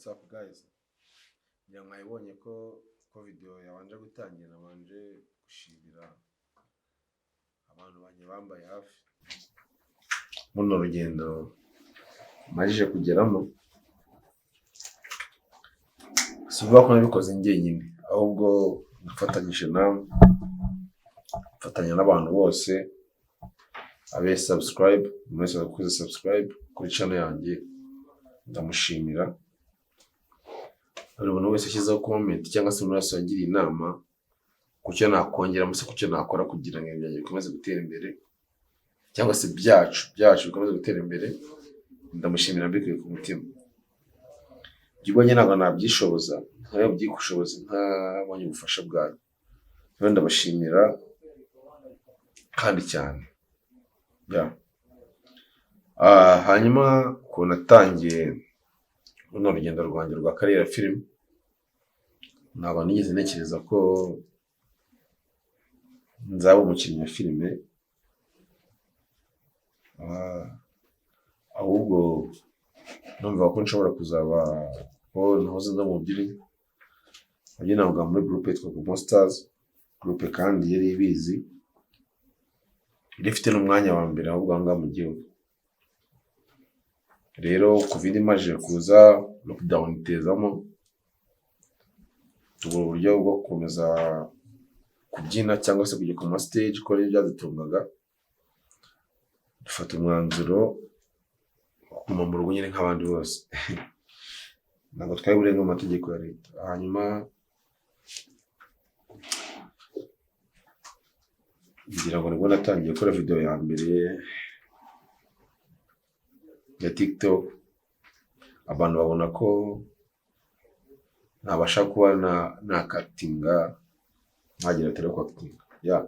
What's up, guys? Ngira mwabibonye ko video yabanje gutangira, nabanje gushimira abantu banjye bambaye hafi muno rugendo majije kugeramo. Si ukuvuga ko nabikoze njyenyine, ahubwo nafatanyije namwe, mfatanya n'abantu bose abe subscribe. Umuntu wese wakoze subscribe kuri channel yanjye ndamushimira. Buri muntu wese ashyizeho comment cyangwa se umuntu wese wangiriye inama ku cyo nakongeramo se, ku cyo nakora kugira ngo ibintu byanjye bikomeze gutera imbere, cyangwa se byacu bikomeze gutera imbere, ndamushimira mbikuye ku mutima. Ibyo ubonye ntabwo nabyishoboza, ntayo byishoboza ntabonye ubufasha bwanyu. Rero ndabashimira kandi cyane, yeah. Hanyuma ukuntu natangiye runo rugendo rwanjye rwa career filime, ntabwo nigeze ntekereza ko nzaba umukinnyi wa filime. Ahubwo numvaga ko nshobora kuzaba, ko nahoze nza mu mubyinnyi wabyinaga muri groupe yitwaga Monsters, groupe kandi yari ibizi, yari ifite n'umwanya wa mbere ahubwo aha ngaha mu gihugu. Rero Covid imajije kuza, lockdown itezamo, tubura uburyo bwo gukomeza kubyina cyangwa se kujya ku ma stage, kuko aribyo byadutungaga. Dufata umwanzuro wo kuguma mu rugo nyine nk'abandi bose, ntabwo twari burenga mu mategeko ya leta. Hanyuma ngira ngo nibwo natangiye gukora video ya mbere ya TikTok, abantu babona ko nabasha kuba nakatinga, nkagira tele kwakitinga, yeah.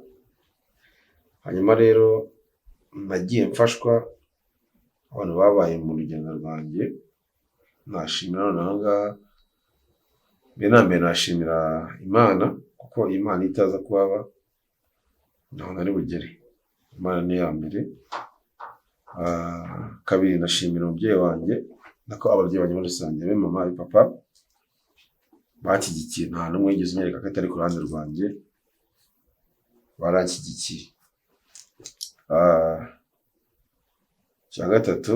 Hanyuma rero nagiye mfashwa, abantu babaye mu rugendo rwanjye nashimira noneho aha ngaha. Mbere na mbere nashimira Imana, kuko Imana iyo itaza kuhaba ntaho nari bugere. Imana ni iya mbere. Kabiri ndashimira umubyeyi wanjye, nako ababyeyi banjye muri rusange, abe mama, abe papa, banshyigikiye. Nta n'umwe wigeze unyereka ko atari ku ruhande rwanjye, baranshyigikiye. Icya gatatu,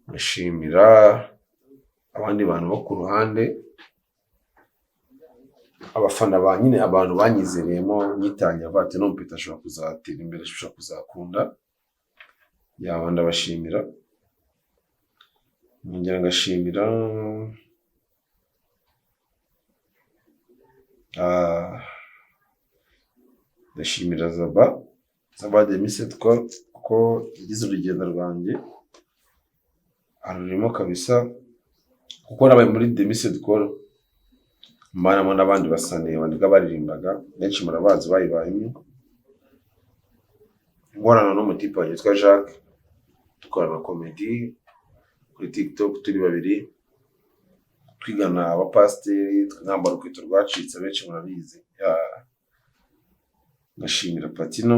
ndashimira abandi bantu bo ku ruhande, abafana ba nyine, abantu banyizereyemo nyitangira, bavuga ati: "No Peter ashobora kuzatera imbere, ashobora kuzakunda." Yaba ndabashimira. Nkongera ngashimira ndashimira Zaba de Misetcol, kuko yagize urugendo rwanjye arurimo kabisa, kuko nabaye muri Demisetcol, mbanamo n'abandi basane bandiga baririmbaga, benshi murabazi bayibayemo, nkorana n'umutipe wanjye witwa Jacques, dukorana comedy kuri TikTok turi babiri, twigana abapasiteri, twambara urukweto rwacitse, abenshi murabizi. Ngashimira Patino,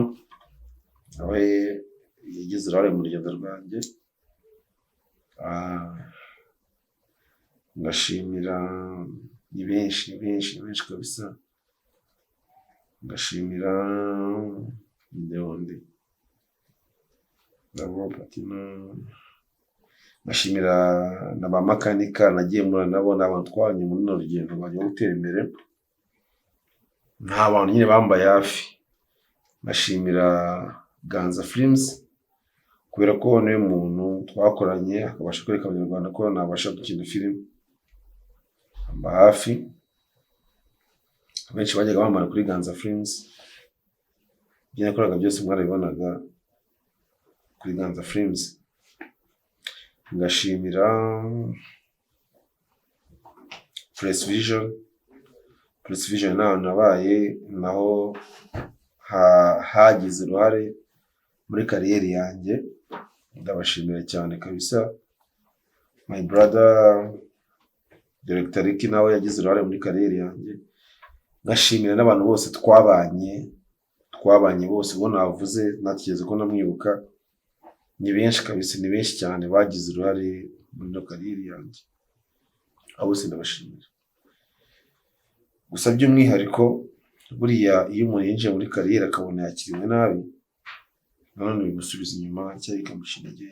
nawe yagize uruhare mu rugendo rwanjye. Ngashimira, ni benshi, ni benshi, ni benshi kabisa. Ngashimira nde wundi? Ndavuga Patino, ngashimira na ba makanika nagiye mpura nabo, ni abantu twabanye muri runo rugendo rwanjye rwo gutera imbere, nta bantu nyine bambaye hafi. Ngashimira Ganza Films, kubera ko niwe muntu twakoranye akabasha kwereka Abanyarwanda ko nabasha gukina filime, amba hafi. Abenshi bajyaga bambara kuri Ganza Films, ibyo nakoraga byose mwarabibonaga kuri Ganza Films. Ngashimira Press Vision. Press Vision ni ahantu nabaye, naho hagize uruhare muri career yanjye, ndabashimira cyane kabisa. My brother Director Ricky nawe yagize uruhare muri career yanjye. Ngashimira n'abantu bose twabanye bose, ubwo navuze natekereza ko ndamwibuka, ni benshi kabisa, ni benshi cyane bagize uruhare. muri ino career yanjye. Abo bose ndabashimira. Gusa by'umwihariko, buriya iyo umuntu yinjiye muri career akabona yakiriwe nabi, nanone bimusubiza inyuma cyangwa bikamuca intege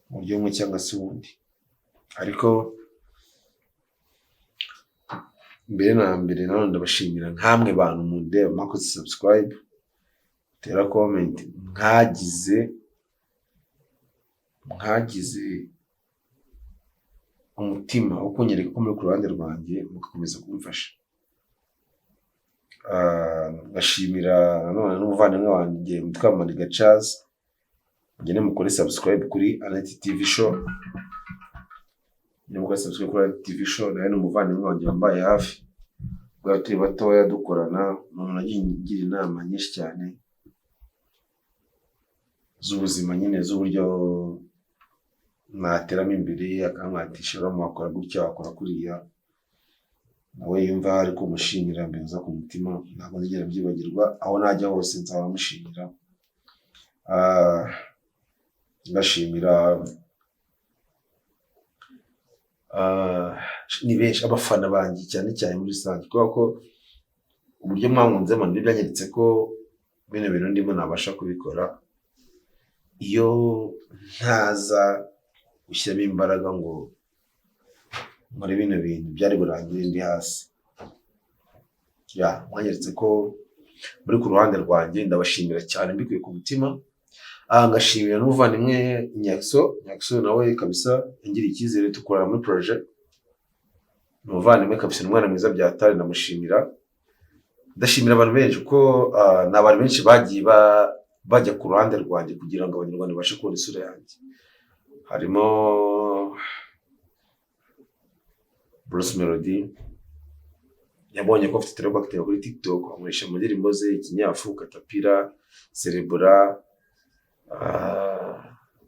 mu buryo bumwe cyangwa se ubundi. Ariko mbere na mbere nanone ndabashimira nkamwe bantu mundeba, mwakoze subscribe, tera comment, mwagize umutima wo kunyereka ko muri ku ruhande rwanjye, mugakomeza kumfasha. Ngashimira nanone n'umuvandimwe wanjye witwa Maniga Charles. Mugende mukore subscribe kuri Aneti TV Show, mugende mukore subscribe kuri Aneti TV Show. Nawe ni umuvandimwe wanjye wambaye hafi ubwo turi batoya dukorana, ni umuntu wagiye ungira inama nyinshi cyane z'ubuzima nyine, z'uburyo nateramo imbere, akamwatisha wakora gutya, wakora kuriya. Nawe yumva ari kumushimira mbeza ku mutima, ntabwo nzigera mbyibagirwa. Aho najya hose nzaba mushimira. Ngashimira ni benshi, abafana banjye cyane cyane muri rusange, kubera ko uburyo mwankunzemo nibyo byanyeretse ko bino bintu ndimo nabasha kubikora. Iyo ntaza gushyiramo imbaraga ngo nkore bino bintu, byari burangire ndi hasi. Ya, mwanyeretse ko muri ku ruhande rwanjye, ndabashimira cyane mbikuye ku mutima. Ngashimira n'umuvandimwe Nyakso. Nyakso nawe kabisa yangiriye icyizere, dukorana muri projet. Ni umuvandimwe kabisa, ni umwana mwiza byatari, ndamushimira. Ndashimira abantu benshi kuko ni abantu benshi bagiye bajya ku ruhande rwanjye kugira ngo Abanyarwanda babashe kubona isura yanjye. Harimo Bruce Melody, yabonye ko afite talent active kuri TikTok, amurisha mu ndirimbo ze Ikinyafu, Katapira, Cerebra,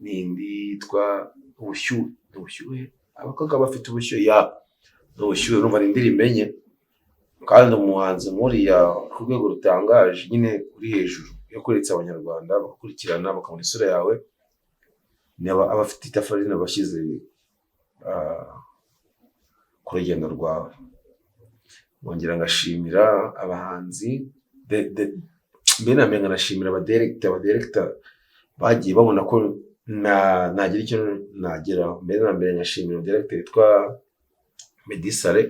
n'indi yitwa Ubushyuhe. Ni Ubushyuhe, abakobwa bafite ubushyuhe, ya, ni Ubushyuhe. Urumva ni indirimbo enye, kandi umuhanzi nk'uriya ku rwego rutangaje nyine uri hejuru, iyo akuretse Abanyarwanda bagakurikirana, bakabona isura yawe, ni aba afite itafari rinini abashyize ku rugendo rwawe. Nkongera ngashimira abahanzi, mbere na mbere nkanashimira abadirector bagiye babona ko nagira icyo nageraho. Mbere na mbere ngashimira umudirector witwa Meddy Saleh.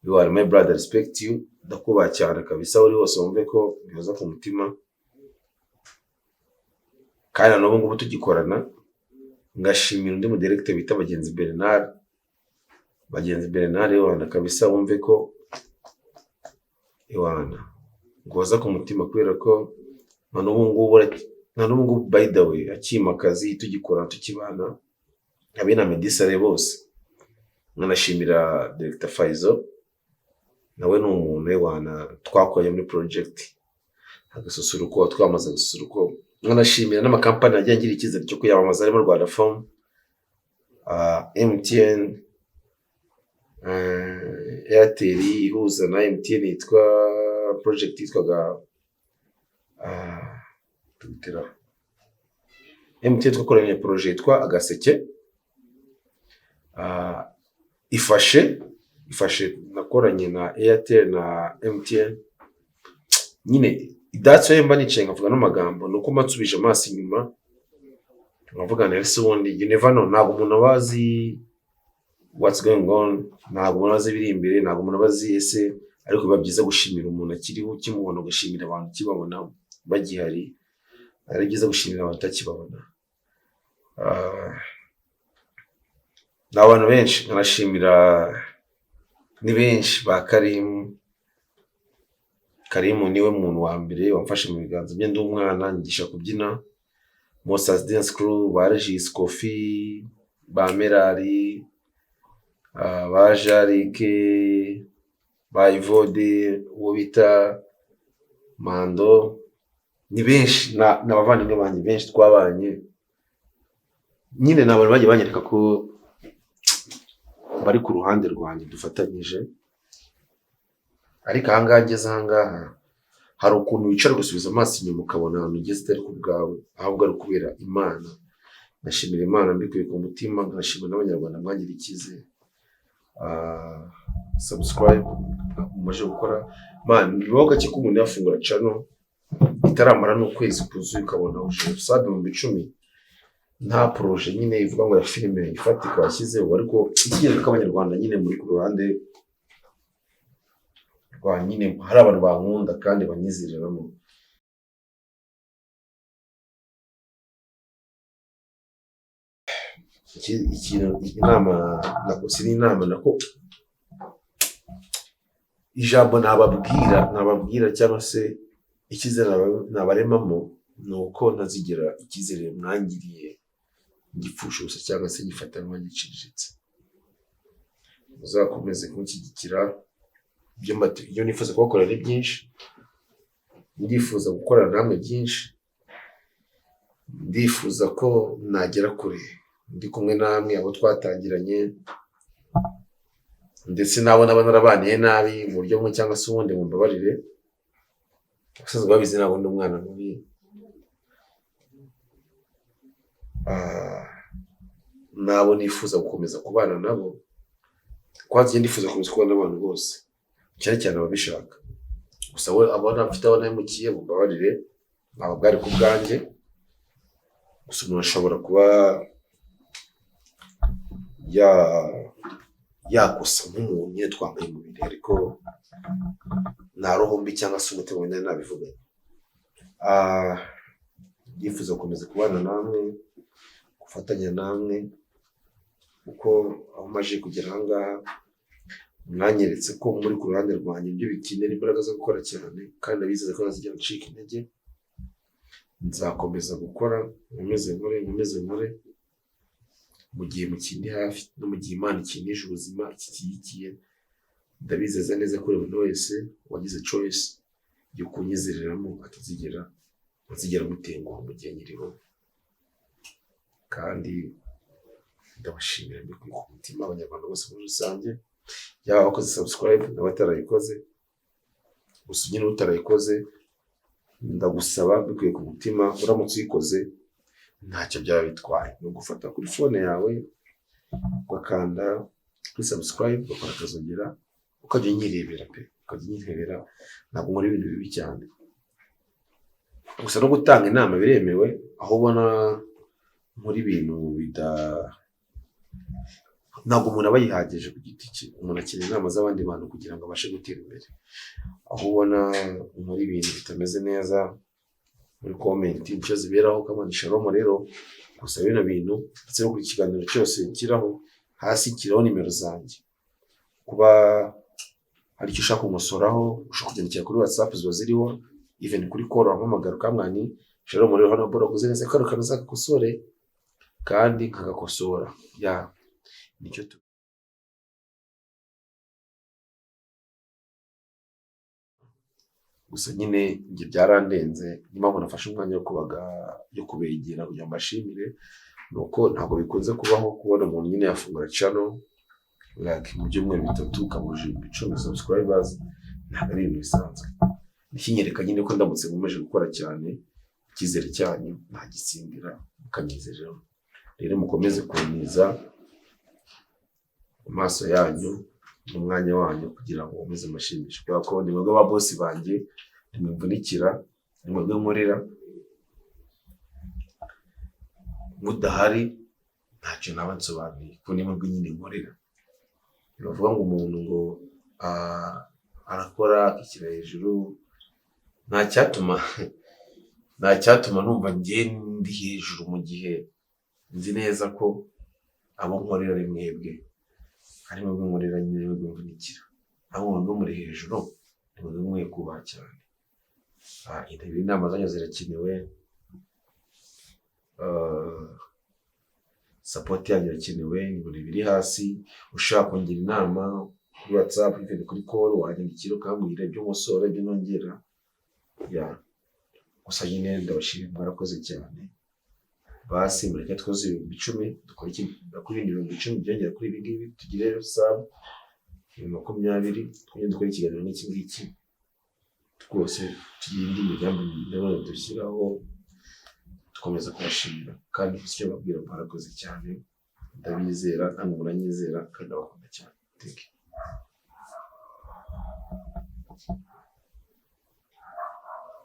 You are my brother, respect you, ndakubaha cyane kabisa. Aho uri hose wumve ko bihoza ku mutima, kandi na n'ubu ngubu tugikorana. Ngashimira undi mudirector bita Bagenzi Bernard. Bagenzi Bernard, Iwana kabisa, wumve ko Iwana ngoza ku mutima, kubera ko na n'ubu ngubu, by the way, akima akazi, tugikorana, tukibana, abe na Meddy Saleh bose. Nkanashimira Director Faizo, nawe ni umuntu Iwana twakoranye muri project Agasusuruko, twamaze Agasusuruko. Nkanashimira n'amakampani yagiye angira icyizere cyo kuyamamaza, harimo Rwanda Foam, MTN, Airtel ihuza na MTN, yitwa project yitwaga tubitira MTN, twakoranye projet yitwa Agaseke. Ifashe nakoranye na Airtel na MTN nyine. That's why mba nicaye nkavuga n'amagambo, ni uko mba nsubije amaso inyuma nkavuga nti: "Ese ubundi you never know." Ntabwo umuntu aba azi what's going on, ntabwo umuntu azi ibiri imbere, ntabwo umuntu aba azi ese. Ariko biba byiza gushimira umuntu akiriho, ukimubona, ugashimira abantu ukibabona bagihari. Ari byiza gushimira abantu utakibabona. Ni abantu benshi nkanashimira, ni benshi, ba Karimu. Karimu niwe muntu wa mbere wamfashe mu biganza bye ndi umwana, nyigisha kubyina. Mosas Dance Crew, ba Regis Kofi, ba Merari, ba Jarike, ba Ivode, uwo bita Mando, ni benshi, ni abavandimwe banjye benshi twabanye nyine. Ni abantu bagiye banyereka ko bari ku ruhande rwanjye, dufatanyije. Ariko ahangaha ngeze, ahangaha hari ukuntu wicara ugasubiza amaso inyuma, ukabona ahantu ugeze utari ku bwawe, ahubwo ari ukubera Imana. Ndashimira Imana mbikuye ku mutima, nkashimira n'Abanyarwanda mwagira icyizere. Subscribe mumaze gukora, man, bibaho gake ko umuntu yafungura channel itaramara n'ukwezi kuzuye ukabona uje sub 10,000, nta projet nyine ivuga ngo ya filime ifatika washyizeho. Ariko ikigereka ko Abanyarwanda nyine muri ku ruhande rwa nyine, hari abantu bankunda kandi banyizereramo. Ikintu inama nako si inama, nako ijambo nababwira cyangwa se icyizere nabaremamo, ni uko ntazigera icyizere mwangiriye ngipfusha ubusa cyangwa se gifata nk'igiciriritse. Muzakomeze kunshyigikira. Ibyo nifuza kubakorera ni byinshi, ndifuza gukorana namwe byinshi, ndifuza ko nagera kure ndi kumwe namwe, abo twatangiranye ndetse n'abo naba narabaniye nabi mu buryo bumwe cyangwa se ubundi, mumbabarire. Abasaza babizi, ntabwo ndi umwana mubi. N'abo nifuza gukomeza kubana nabo, kwanza njye ndifuza gukomeza kubana n'abantu bose, cyane cyane ababishaka. Gusa we abo mfite, abo nahemukiye, mumbabarire, ntabwo bwari ku bwanjye. Gusa umuntu ashobora kuba yakosa nk'umuntu nyine, twambaye umubiri, ariko nta roho mbi cyangwa se umutima mubi nari nabivuganye. Ndifuza gukomeza kubana namwe, gufatanya namwe, kuko aho maje kugera aha ngaha mwanyeretse ko muri ku ruhande rwanjye. Ibyo bikenera imbaraga zo gukora cyane, kandi ndabizeza ko ntazigera ncika intege. Nzakomeza gukora, nkomeze nkore, nkomeze nkore, mu gihe mukindi hafi no mu gihe Imana ikinisha ubuzima ikishyigikiye. Ndabizeza neza ko buri muntu wese wagize choice yo kunyizereramo atazigera amutenguha mu gihe nkiriho. Kandi ndabashimira mbikuye ku mutima, Abanyarwanda bose muri rusange, yaba abakoze subscribe n'abatarayikoze. Gusa nyine utarayikoze, ndagusaba mbikuye ku mutima, uramutse uyikoze ntacyo byaba bitwaye, ni ugufata kuri phone yawe ugakanda kuri subscribe, ugakora akazogera, ukajya unyirebera pe, ukajya unyirebera. Ntabwo nkora ibintu bibi cyane. Gusa no gutanga inama biremewe, aho ubona nkora ibintu bida, ntabwo umuntu aba yihagije ku giti cye, umuntu akenera inama z'abandi bantu kugira ngo abashe gutera imbere. Aho ubona nkora ibintu bitameze neza, muri comment icyo ziberaho kamana Shalom. Rero gusa bino bintu, ndetse no kuri ikiganiro cyose nshyiraho, hasi nshyiraho nimero zanjye. Kuba hari icyo ushaka kumusoraho, ushobora kubyandikira kuri WhatsApp, ziba ziriho, even kuri call wampamagara ukambwira ni Shalom, rero hano bro ukoze neza, kano kantu uzagakosore, kandi nkagakosora. Ya, nicyo tu gusa nyine njye byarandenze. Niyo mpamvu nafashe umwanya yo kubegera kugira ngo mbashimire, ni uko ntabwo bikunze kubaho kubona umuntu nyine yafungura channel like mu byumweru 3 ukabuje 10,000 subscribers. Ntabwo ari ibintu bisanzwe. Ikinyereka nyine ko ndamutse nkomeje gukora cyane, icyizere cyanyu ntagitsindira, mukanyizerera. Rero mukomeze kuntiza amaso yanyu n'umwanya wanyu kugira ngo mukomeze mbashimishe, kubera ko ni mwebwe ba boss banjye, nimumvunikira, ni mwebwe nkorera. Mudahari ntacyo naba nsobanuye, kuko ni mwebwe nyine nkorera. Bavuga ngo umuntu ngo arakora akishyira hejuru, nta cyatuma numva njye ndi hejuru mu gihe nzi neza ko abo nkorera ari mwebwe, ari mwebwe nkorera nyine, mwebwe mvunikira. Aho mwebwe muri hejuru, ni mwebwe nkwiye kubaha cyane. Inama zanyu zirakenewe, support yanyu irakenewe. Ibintu biri hasi, ushaka kungira inama kuri WhatsApp, even kuri call, wanyandikira ukambwira ibyo nkosora, ibyo nongera. Ya, gusa nyine ndabashimira, mwarakoze cyane. Basi mureke twuzuze 10,000, dukore iki kuri ibindi 10,000 byongera kuri ibi ngibi, tugire sub 20,000, twongere dukore ikiganiro nk'iki ngiki rwose, tugire indi migambi nanone dushyiraho. Dukomeza kubashimira kandi gusa icyo babwira, mwarakoze cyane. Ndabizera, namwe muranyizera, kandi ndabakunda cyane. Thank you.